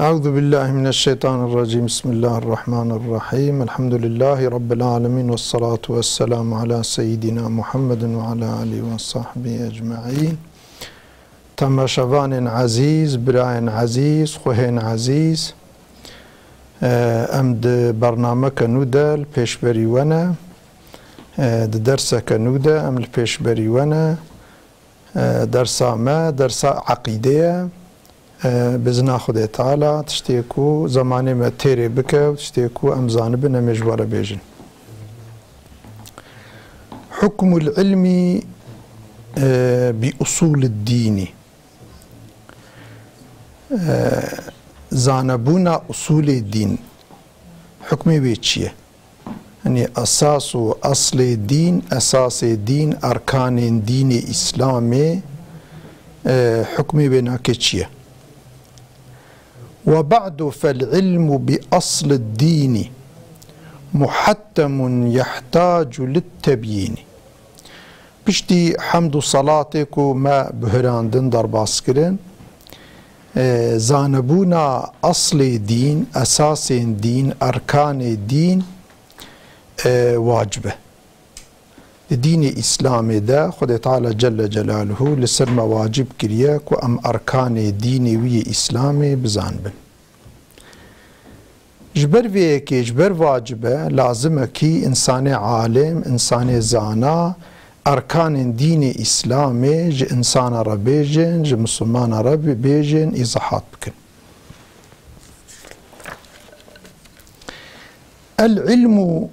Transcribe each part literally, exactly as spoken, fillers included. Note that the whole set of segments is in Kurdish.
أعوذ بالله من الشيطان الرجيم. بسم الله الرحمن الرحيم. الحمد لله رب العالمين، والصلاة والسلام على سيدنا محمد وعلى آله وصحبه أجمعين. Temaşevanên ezîz, birayên ezîz, xwehên ezîz, e, em di bernameke nû de li pêşberî we ne. E, di derseke nû de em li pêşberî we ne. E, dersa me, dersa eqîdê ye. E, bi izna Xwedê Teala tiştê ku zemanê me têrê bike û tiştê ku em zanibin, em ê ji we re bêjin. Hukmul ilmi, e, bi usulid dînî. E, zanebûna usulê dîn, hukmê wê çi ye? Yanî esas û eslê dîn, esasê dîn, erkanên dînê Îslamê, e, hukmê wê nake çi ye? Ve ba'du fel ilmu bi aslid dînî muhattemun yehtacu lit tebyînî. Piştî hemd û selatê ku me bihurandin, derbas kirin, e, zanebûna eslê dîn, esasên dîn, erkanê dîn, e, wacib e. Di dînê Îslamê de Xwedê Teala Celle Celaluhu li ser me wacib kiriye ku em erkanê dînê wî yê Îslamê bizanibin. Ji ber vê yekê, ji ber vacib e, lazim e kî însanê alim, însanê zana, erkanên dînê Îslamê ji însana re bêjin, ji misilmana re bê-, bêjin, îzahat bikin. El ilmu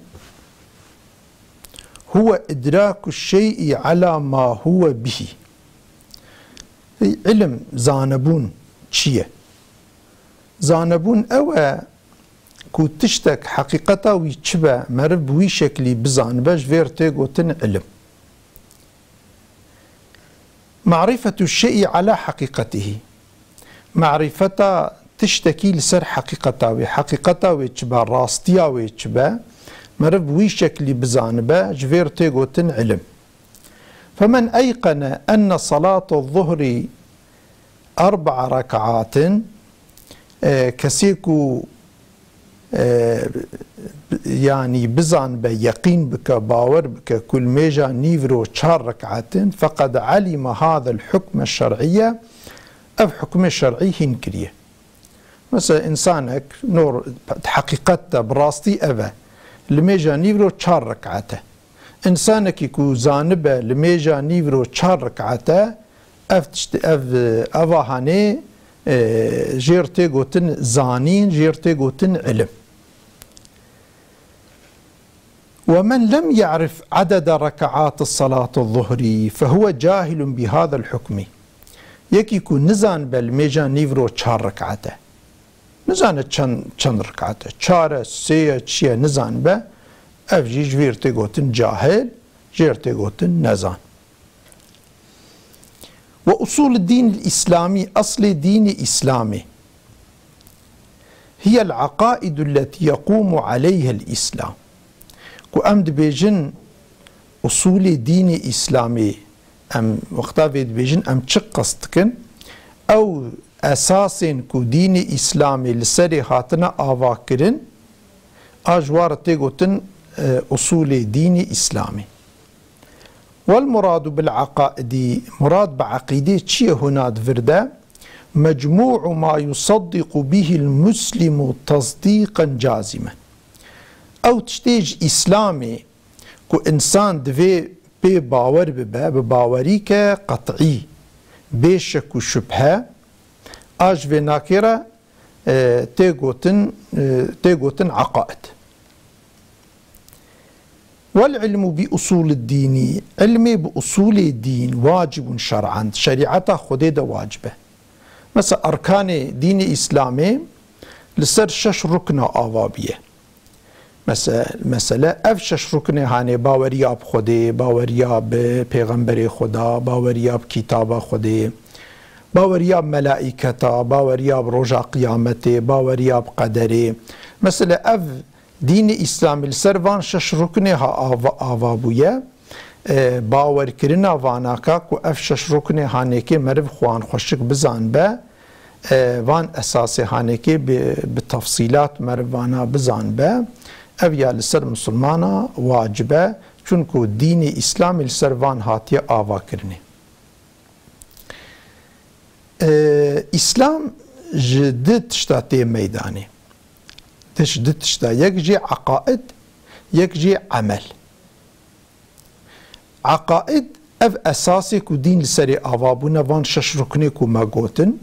huwe idraku şey'i ala ma huwe bihi. Ey, ilim, zanebûn çi ye? Zanebûn ew e ku tiştek heqîqeta wî çi be, meriv bi wî şeklî bizanibe, ji vê re tê gotin ilim. Marîfetu şey'i ala heqîqetihî. Marîfeta tiştekî li ser heqîqeta wê. Heqîqeta wê çi be, rastiya wê çi be, meriv bi wî şeklî bizanibe, ji vê re tê gotin ilim. Femen eyqene enne salate zuhri erba'a rek'atin, e, kesê ku, e, yanî bizanibe, yeqîn bike, bawer bike ku limêja nîvro çar rek'at in, feqed alime hadel hukme şer'iyye, ev hukmê şer'î hîn kiriye. Mesela, însanek, nor, heqîqet de, bi rastî ev e, limêja nîvro çar rek'at e. Însanekî ku zanibe limêja nîvro çar rek'at e, ev tişt-, ev, eva hanê, e, jê re tê gotin zanîn, jê re tê gotin ilim. Ve men lem ya'rif adede rek'ati salati zuhri fehuve cahilun bi hadel hukmi. Yekî ku nizanibe limêja nîvro çar rek'at e. Nizane çend, çend rek'at e. Çar e, sê ye, çi ye, nizanibe. Ev jî ji vî re tê gotin cahil, jê re tê gotin nezan. Ve usulü dinil İslami, eslê dînê Îslamê. Hiyel aqaidu lletî yequmu aleyhel Îslam. Ku em dibêjin usulê dînê Îslamê, em wexta vê dibêjin, em çi qest dikin? Ew esasên ku dînê Îslamê li serê hatine avakirin, a ji wa re tê gotin, e, usulê dînê Îslamê. Wel muradu bil aqaidi, murad bi eqîdê çi ye hûna di vir de? Mecmû'u ma yusaddiqu bihil muslimu tasdîqen cazimen. Ew tiştê ji Îslamê ku însan divê pê bawer bibe, bi bawerîke qet'î, bê şek û şubhe, a ji vê nakê re, e, tê gotin, e, tê gotin eqaid. Wel ilmu bi usulid dînî, ilmê bi usulê dîn, wacibun şer'an, şerîeta Xwedê de wacib e. Mesela erkanê dînê Îslamê li ser şeş rukna ava bûye. Mese-, mesele ev şeş ruknê hanê, baweriya bi Xwedê, baweriya bi pêxemberê Xweda, baweriya bi kitaba Xwedê, baweriya bi melaîketa, baweriya bi roja qiyametê, baweriya bi qederê. Mesele ev dînê Îslamî li ser van şeş ruknê ha ava, ava bûye. E, bawerkirina vanaka ku ev şeş ruknê hanêkê meriv xwan xweşik bizanbe, e, van esasê hanekê bi, bi tefsîlat merivana bizanbe, ev ya li ser misilmana wacib e, çunku dînê Îslamê li ser van hatiye ava kirinê. E, Îslam ji du tişta tê meydanê. Di, ji du tişta. Yek jê eqaid, yek jê emel. Eqaid, ev esasê ku dîn li serê ava bûne, van şeş ruknê ku me gotin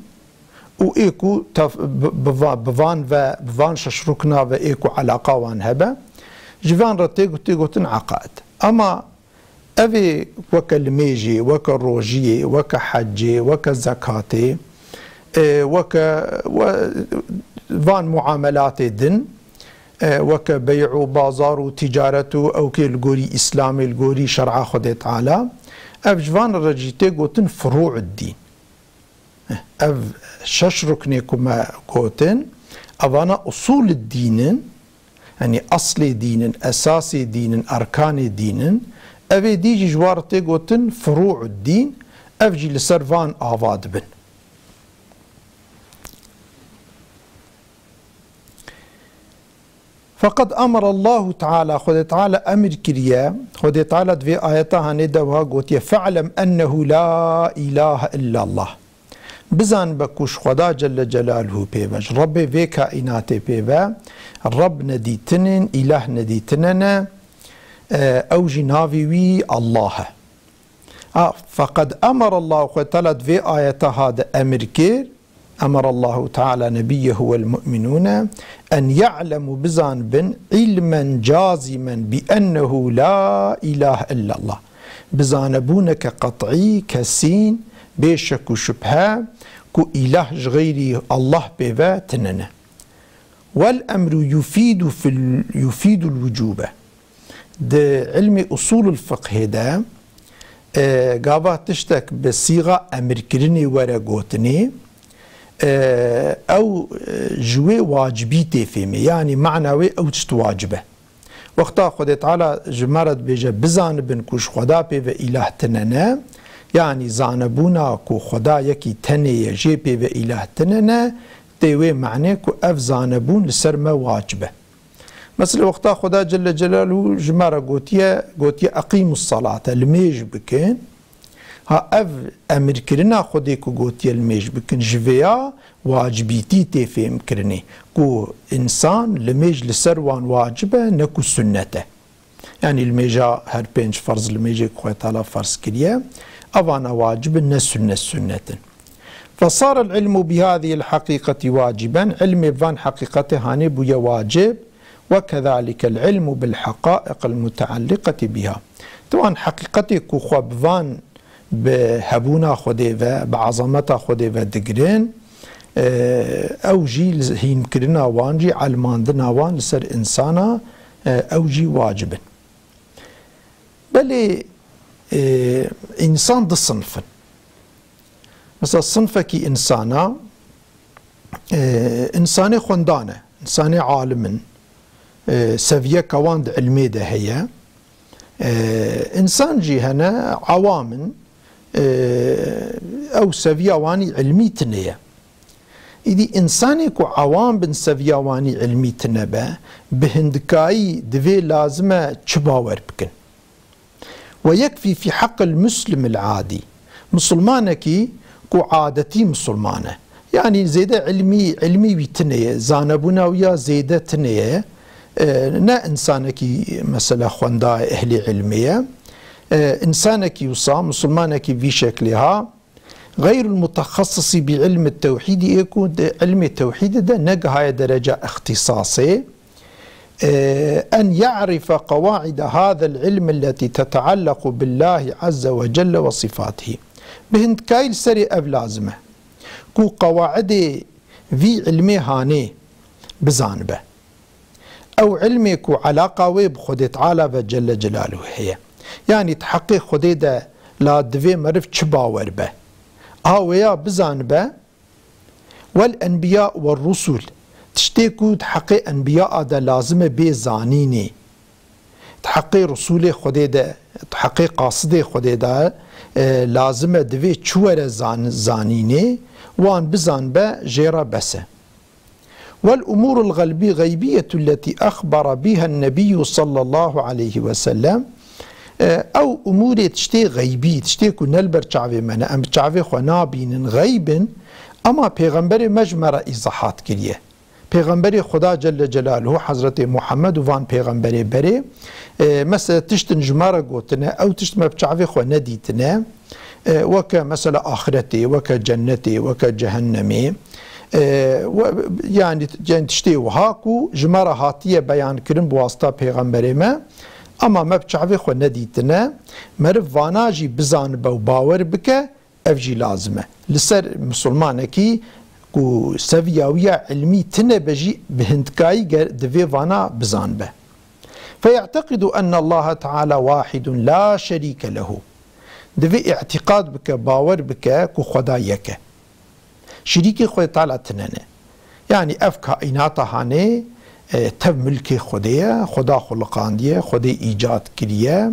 û ê ku tef-, bi, bi va-, bi van ve, bi van şeş rukna ve ê ku eleqa wan hebe, ji van re tê got-, tê gotin eqaid. Ama ev ê weke limêjê, weke rojiyê, weke hecê, weke zekatê, e, weke we-, van muamelatê din, e, weke bey'û, bazar û ticaret û ewkê li gorî Îslamê, li gorî şer'a Xwedê Teala, ev ji van re jî tê gotin furû'd dîn. Ev şeş ruknê ku me gotin, evana usûl dîn in, yanî eslê dîn in, esasê dîn in, erkanê dîn in. Ev ê dî jî ji wan re tê gotin furû'd dîn, ev jî li ser van ava dibin. Feqad emere Allahu Teala, Xwedê Teala emir kiriye, Xwedê Teala di vê ayeta hanê de wiha gotiye, "Fe'lem ennehu la ilahe illallah." Bizan be ku ji Xweda Celle Celaluhu pê ve, ji Rebbê vê kaînatê pê ve, Reb nedîtinên, îlah nedîtinene, e, ew jî navê wî Allah e. A, feqad emere Allahu, Xwedê Teala di vê ayeta ha de emir kir, emere Allahu Teala nebiyyehu wel mu'minûne en ya'lemu, bizanbin, ilmen cazimen bi ennehu la ilahe illallah. Bizanebûneke qet'î, kesîn, bê şek û şubhe, ku îlah ji xeyrî Allah pê ve tinene. Wel emru yufîdu fil, yufîdul wucûbe. Di ilmê usûlul fiqhê de, e, gava tiştek bi sîxa emirkirinê were gotinê, e, ew, e, ji wê wacibî tê fêmê. Yanî mana wê ew tişt wacib e. Wexta Xwedê Teala ji me re dibêje, "Bizanibin ku ji Xweda pê ve îlah tinene", yanî zanebûna ku Xweda yekî tenê ye, jê pê ve îlah tinene, tê wê manê ku ev zanebûn li ser me wacib e. Mesela wexta Xweda Celle Celaluhu ji me re gotiye, gotiye, "Eqîmus salate", limêj bikin. Ha, ev emirkirina Xwedê ku gotiye limêj bikin, ji vêya wacibîtî tê fêhmkirinê, ku însan limêj li ser wan wacib e, ne ku sunnet e. Yanî limêja her pênc ferz limêjê ku Xwedê Teala ferz kiriye, evana wacib in, ne sunnet sunnet in. Fesarel ilmu bihazihil heqîqetî waciben, ilmê van heqîqetê hanê bûye wacib, Ve kezalikel ilmu bil heqaiqil mutealliqeti biha. Di wan heqîqetê ku xwe bi van, bi hebûna Xwedê ve, bi ezameta Xwedê ve digirin, e, ew jî li hînkirina wan jî, elmandina wan li ser însana, e, ew jî wacib in. Belê, e, însan du sinf in. Mesela sinfekî însana, e, însanê xwendan e, însanê alim in, e, seviyeke wan di ilmê de heye. E, însan jî hene ewam in, e, ew seviya wan î ilmî tune ye. Îdî însanê ku ewam bin seviya wan î ilmî tune be, bi hindikayî divê lazim e çi bawer bikin? Ve yekfî fî heqil muslimil adî. Misilmanekî ku adetî misilman e. Yanî zêde ilmî, ilmî wî tune ye, zanebûna wî ya zêde tune ye. E, ne însanekî mesela xwendaye, ehlî ilmê ye. E, însanekî wisa, misilmanekî vî şeklê ha, Xeyrul mutexessisi bi ilmi tewhîdî, ê ku di ilmê tewhîdê de negihaye dereca îxtîsasê, e, en ya'rife qewaida hadel ilmi lletî teteallaqu billahi azze ve celle ve sifatihi. Bi hindkayî li serê ev lazim e ku qewaidê vî ilmê hanê bizanibe. Ew ilmê ku elaqa wê bi Xwedê Teala ve Celle Celaluhu heye. Yanî di heqê Xwedê de la divê meriv çi bawer be. A wêya bizanibe, wel enbiya we rusul, tiştê ku di heqê enbiyaa de lazim e bê zanînê. Di heqê Resûlê Xwedê de, di heqê qasidê Xwedê de, E, lazim e divê çi were zan-, zanînê, wan bizanbe jê re bes e. والأمور الغلبي-، الغيبية التي أخبر بها النبي صلى الله عليه وسلم. E, ew umûrê tiştê xeybî, tiştê ku ne li ber çavê me ne, em bi çavê xwe nabînin, xeyb in, ama Pêxemberê me ji me re îzahat kiriye. Pêxemberê Xuda Celle Celaluhu, Hezretê Muhammed û van pêxemberê berê, e, mesela tiştin ji me re gotine, ew tişt me bi çavê xwe nedîtine, e, weke mesela axiretê, weke cennetê, weke cehennemê, e, we, yani, yani tiştê wiha ku ji me re hatiye beyan kirin bi wasita pêxemberê me, ama me bi çavê xwe nedîtine, meriv vana jî bizanibe û bawer bike, ev jî lazim e. Li ser misilmanekî ku seviya wî ya ilmî tine be jî bi hindkayî ger-, divê vana bizanbe. فيعتقد أن الله تعالى واحد لا شريك له. Divê îtîqad bike, bawer bike ku Xweda yek e. Şirîkê Xwedê Teala tine ne. Yanî ev kaînata hanê, e, tev milkê Xwedê ye, Xweda xuliqandiye, Xwedê îcad kiriye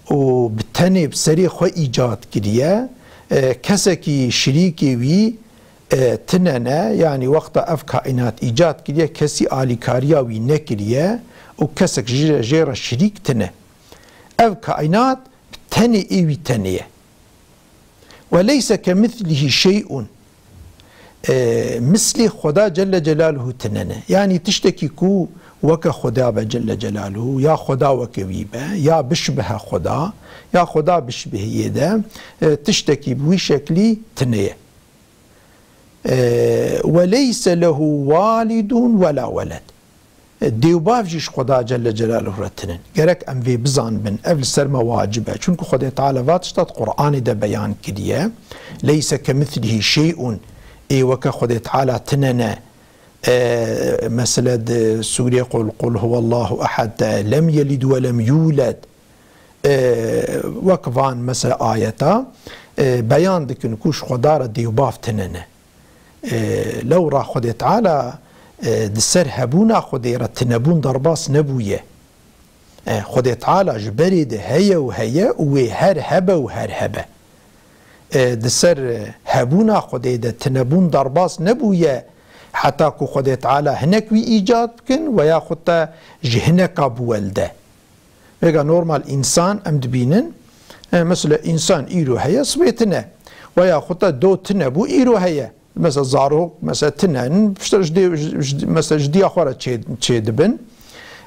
û bi tenê bi serê xwe îcad kiriye. E, kesekî şirîkê wî, e, tine ne, yanî wexta ev kaînat îcad kiriye, kesî alîkariya wî nekiriye û kesek jê, jê re şirîk tine. Ev kaînat bi tenê ê wî tenê ye. وليس كمثله شيء. E, mislê Xweda Celle Celaluhu tine ne. Yanî tiştekî ku weke Xweda be Celle Celaluhu, ya Xweda weke wî be, ya bişbihe Xweda, ya Xweda bişbihiyê de, e, tiştekî bi wî şeklî tine ye. E, وليس له والد ولا ولد. Dê û bav jî ji Xweda Celle Celaluhu re tinin. Gerek em vê bizanbin, ev li ser me wacib e. Çunku Xwedê Teala va tişta di Qur'anê de beyan kiriye. "Leyse kemithlihi şey'un." Ê weke Xwedê Teala tine ne. E, mesele di sûrê Qul, Qul huwallahu ehad de, "Lem yelid ve lem yuled." E, wek van mesela ayeta, e, beyan dikin ku ji Xweda re dê û bav tine ne. E, lewra Xwedê Teala, e, di ser hebûna Xwedê re tinebûn derbas nebûye. E, Xwedê Teala ji berê de heye û heye û wê her hebe û her hebe. E, di ser hebûna Xwedê de tinebûn derbas nebûye, heta ku Xwedê Teala hinek wî îcad bikin, veya xwe te ji hineka biwelde. Vêga normal însan em dibînin, e, mesela însan îro heye, sibê tine. Veya xwe te do tine bû, îro heye. Mesela zarok, mesela tinen, piştre ji dê, ji, ji, mesela ji diya xwe re çê, çê dibin.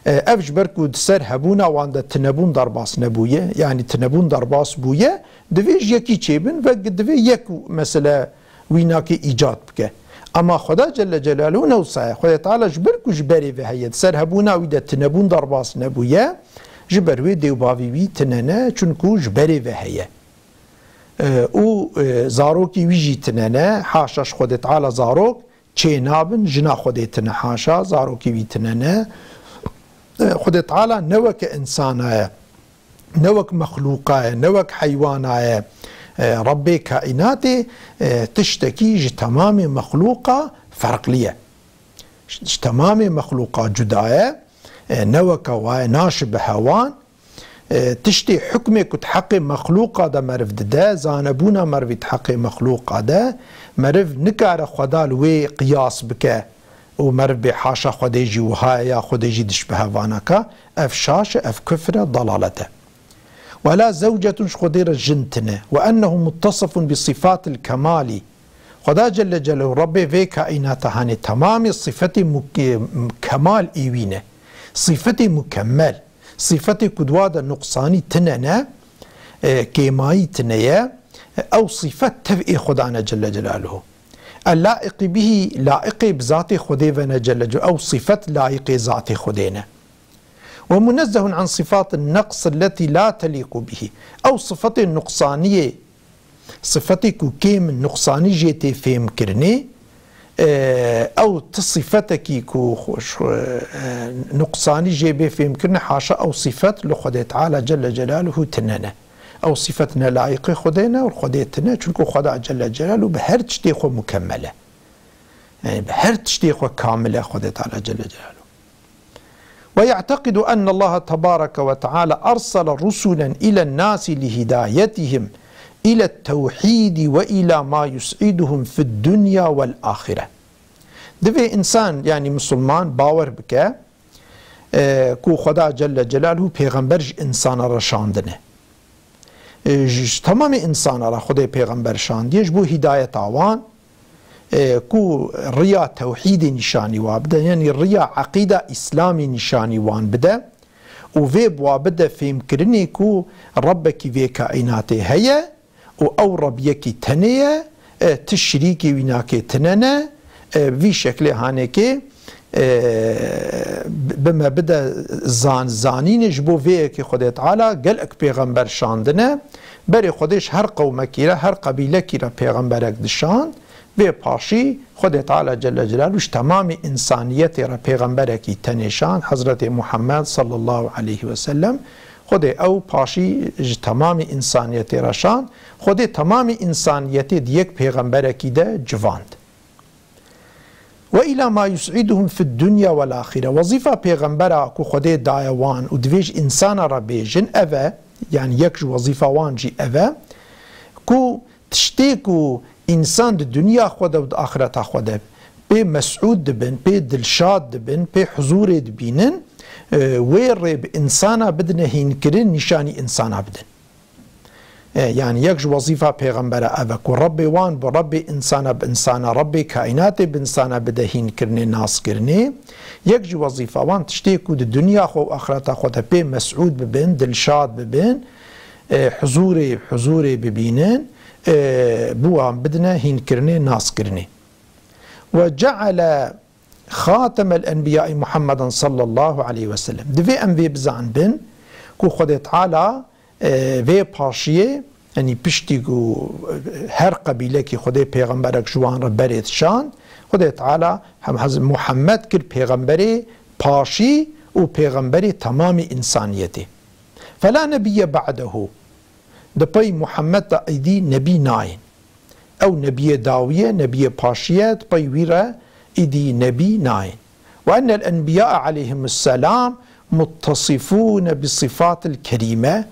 E, ev ji ber ku di ser hebûna wan de tinebûn derbas nebûye, yanî tinebûn derbas bûye, divê ji yekî çêbin ve divê yek mesela wî nake îcad bike. Ama Xweda Celle Celaluhu ne wisa ye. Xwedê Teala ji ber ku ji berê ve heye, di ser hebûna wî de tinebûn derbas nebûye, ji ber wê dê û bavî wî tine ne, çunku ji berê ve heye. E, û, e, zarokî wî jî tine ne, haşa ji Xwedê Teala zarok çê nabin, jina Xwedê tine haşa, zarokî wî tine ne. E, Xwedê Teala ne weke insana ye, ne wek mexlûqa ye, ne wek heywana ye. E, Rebbê kaînatê, e, tiştekî ji temamê mexlûqa ferqlî ye. Ji, ji temamê mexlûqa cuda ye, e, ne weke wa ye, naşibihe wan. E, tiştê hukmê ku di heqê mexlûqa de meriv dide, zanebûna merivî di heqê mexlûqa de, meriv nikare Xweda li wê qiyas bike û meriv bê haşa Xwedê jî wiha ye ya Xwedê jî dişbihe vanaka, ev şaş e, ev kufr e, dalalet e. Wela zewcetun, ji Xwedê re jin tine. Ve ennehu muttasifun bi sifatil kemali. Xweda Celle Celaluhu, Rebbê vê kaînata hanê temamê sifetê mu-, kemal ê wî ne. Sifetê mukemmel. Sifetê ku di wa de nuqsanî tine ne, e, kêmayî tine ye, e, ew sifet tev ê Xweda ne Celle Celaluhu. El laiqî bihî, laiqê bi zatê Xwedê ve ne Celle Celaluhu. Ew sifet laiqê zatê Xwedê ne. Ve munezzehun an sifatin neqs elletî la telîqu bihî. Ew sifetê nuqsaniyê, sifetê ku kêm in, nuqsanî jê tê fêmkirinê, e, ew ti sifetekî ku xwe-, xwe-, e, nuqsanî jê bê fêmkirinê, haşa ew sifet li Xwedê Teala Celle Celaluhu tine ne. Ew sifet ne layiqê Xwedê ne û Xwedê tine, çunku Xweda Celle Celaluhu bi her tiştê xwe mukemmel e. Yani bi her tiştê xwe kamil e Xwedê Teala Celle Celaluhu. Ve ya'teqidu enne Allaha tebareke ve teala ersele rusulen ilen nasi li hidayetihim. إلى التوحيد وإلى ما يسعدهم في الدنيا والآخرة. Divê însan, yanî misilman, bawer bike, e, ku Xweda Celle Celaluhu pêxember ji însana re şandine. E, ji, ji temamê însana re Xwedê pêxember şandiye, ji bo hîdayeta wan, e, ku riya tewhîdê nîşanî wa bide, yanî riya eqîda Îslamî nîşanî wan bide û vê bi wa bide fêmkirinê ku Rebbekî vê kaînatê heye û ew Reb yekî tenê ye, e, ti şirîkê wî nakê tine ne, e, vî şeklê hanekê, e, bi me bide zan-, zanînê. Ji bo vê yekê Xwedê Teala gelek pêxember şandine. Berê Xwedê ji her qewmekî re, her qebîlekî re pêxemberek dişand. Vê paşî Xwedê Teala Celle Celaluhu ji temamî însaniyetê re pêxemberekî tenê şand, Hezretê Muhammed sallallahu aleyhi ve sellem. Xwedê ew paşî ji temamî însaniyetê re şand. Xwedê temamî însaniyetê di yek pêxemberekî de civand. Ve ila ma yus'iduhum fid dunya vel axire. Wezîfa pêxembera ku Xwedê daye wan û divê ji însana re bêjin, ev e, yanî yek ji wezîfa wan jî ev e, ku tiştê ku însan di dinya xwe de û di axireta xwe de pê mesûd dibin, pê dilşad dibin, pê huzûrê dibînin, e, wê rê bi însana bidine hînkirin, nîşanî însana bidin. E, yanî yek ji wezîfa pêxembera ev e ku Rebbê wan bi Rebbê însana bi însana, Rebbê kaînatê bi însana bide hînkirinê, naskirinê. Yek ji wezîfa wan tiştê ku di dinya xwe û axireta xwe de pê mesûd bibin, dilşad bibin, e, huzûrê, huzûrê bibînin, e, bi wan bidine hînkirinê, naskirinê. Ve ceale xatemel enbiyayî Muhammeden sallallahu aleyhi ve sellem. Divê em vê bizanbin ku Xwedê Teala, e, vê paşiyê, yanî piştî ku, e, her qebîlekî Xwedê pêxemberek ji wan re berê dişand, Xwedê Teala hem Hezret Muhammed kir pêxemberê paşî û pêxemberê temamî însaniyetê. Fela nebiyye ba'dehu. Di pey Muhammed de êdî nebî nayên. Ew nebiyê dawî ye, nebiyê paşî ye, di pey wî re êdî nebî nayên. Ve ennel enbiya aleyhimusselam muttasifûne bi sifatil kerîme.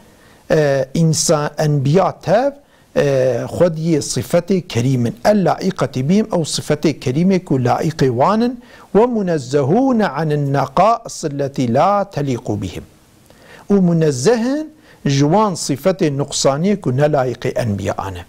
E, însan, enbiya tev, e, xwediyê sifetê kerîm in. El laîqetî bihim, ew sifetê kerîmê ku laîqê wan in. Ve munezzehûne anin neqais elletî la telîqû bihim. Û munezzeh in ji wan sifetê nuqsaniyê ku ne layiqê enbiya ne.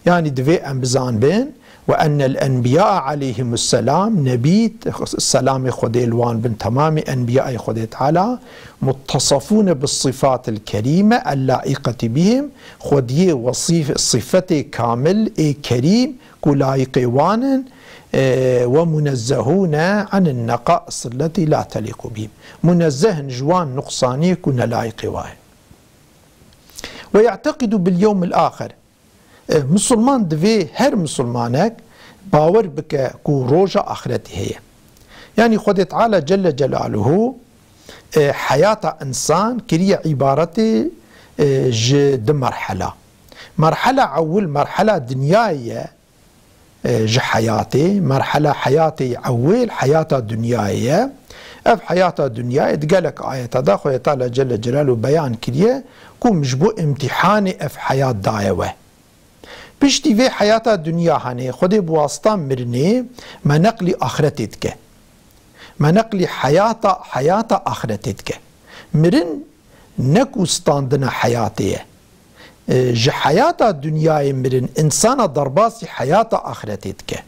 Yanî divê em bizanbin, ve ennel enbiya aleyhimusselam, nebî, selamê Xwedê li wan bin, temamî enbiyayê Xwedê Teala, muttasafûne bi sifatil kerîme el laîqetî bihim, xwediyê wesîf, sifetê kamil ê kerîm ku layiqê wan in, e, ve munezzehûne anin neqais elletî la telîqû bihim. Munezzeh in ji wan nuqsaniyê ku ne layiqê wa ye. Ve ye'teqidu bil yewmil axir. E, misilman divê her misilmanek bawer bike ku roja axretê heye. Yanî Xwedê Teala Celle Celaluhu, e, heyata însan kiriye îbaretê, e, ji di merhela. Merhela ewil, merhela dinyayê ye, e, ji heyatê, merhela heyatê ewil, heyata dinyayê ye. Ev heyata dinyayê di gelek ayeta de Xwedê Teala Celle Celaluhu beyan kiriye ku ji bo îmtîhanê ev heyat daye we. Piştî vê heyata dinya hanê, Xwedê bi wasita mirinê me neqlî axretê dike. Me neqlî heyata, heyata axretê dike. Mirin ne ku standina heyatê ye. E, ji heyata dinyayê mirin însana derbasî heyata axretê dike.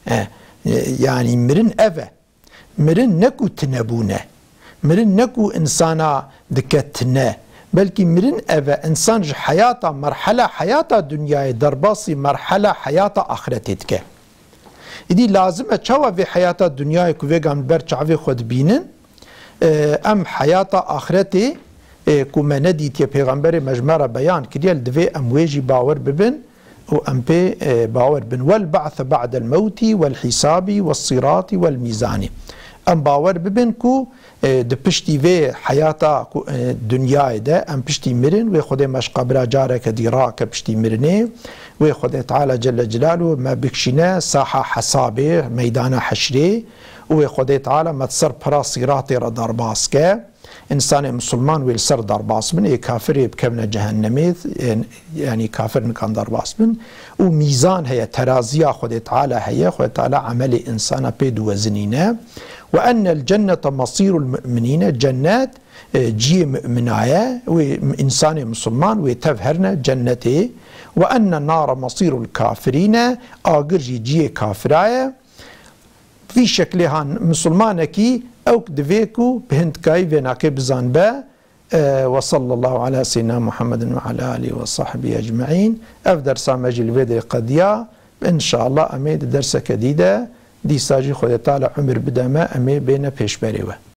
E, e, yanî mirin ev e. Mirin ne ku tinebûn e. Mirin ne ku însana dike tine. Belkî mirin ev e, însan ji heyata, merhela heyata dinyayê derbasî merhela heyata axretê dike. Îdî lazim e çawa vê heyata dinyayê ku vêga em li ber çavê xwe dibînin, e, em heyata axretê, e, ku me nedîtiye, pêxemberê me ji me re beyan kiriye, li divê em wê jî bawer bibin û em pê, e, bawer bin. Wel ba'se ba'del mewtî wel hîsabî wel sîratî wel mîzanî. Em bawer bibin ku, e, di piştî vê heyata ku, e, dinyayê de em piştî mirin, wê Xwedê me ji qebra careke dî rake piştî mirinê, wê Xwedê Teala Celle Celaluhu me bikişîne saha hesabê, meydana heşrê, û wê Xwedê Teala me di ser pira sîratê re derbas ke. Însanê misilman wê li ser derbas bin, ê kafirê bikevne cehennemê, ê, yanî kafir nikan derbas bin. Û mîzan heye, teraziya Xwedê Teala heye, Xwedê Teala emelê însana pê diwezinîne. Ve ennel cennete masîrul mu'minîne, cennet, e, ciyê mu'minaye, wê însanê misilman wê tev herne cennetê. Ve enne nara masîrul kafirîne, agir jî ciyê kafiraye. Vî şeklê han misilmanekî ewk divê ku bi hindkayî vê nakê bizanbe. E, ve sallallahu ala seyyidina Muhammedin ve ala alihi ve sahbihi ecmaîn. Ev dersa me jî li vê derê qediya. Înşallah em ê di derseke dî de dîsa jî Xwedê Teala umir bide me, em ê bêne pêşberê we.